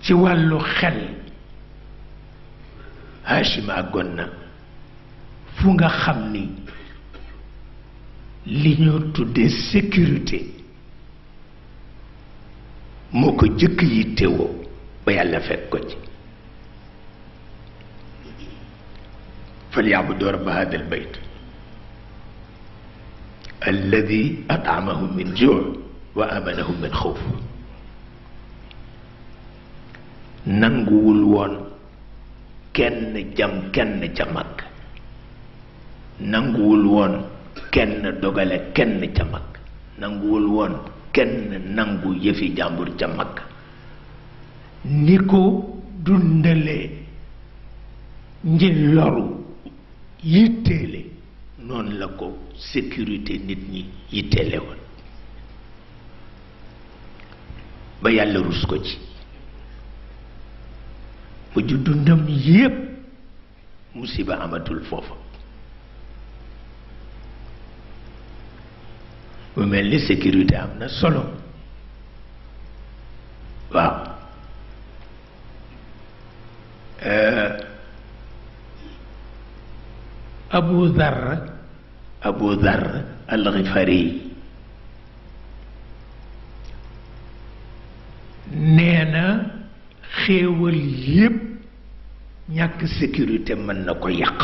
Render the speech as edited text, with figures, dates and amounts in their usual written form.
ci wàllu xel Hachim àggoon na fu nga xam ni li ñoo tuddee sécurité moo ko jëkk yittewoo ba yàlla fekk ko ci falyabudu rabba hada albayt alladi at'amahum min juu' wa amanahum min xawf nanguwul woon kenn jam kenn ca mag nanguwul woon kenn dogale kenn ca mag nanguwul woon kenn nangu yëfi jàmbur ca mag ni ko dundalee ñi loru yitteele noonu la ko sécurité nit ñi yitteele woon ba yàlla rus ko ci mujj dundam yépp musiba amatul foofa mu mel ni sécurité am na solo waaw Abu Dhar al-Ghifari nee na xéewal yépp ñàkk sécurité mën na ko yàq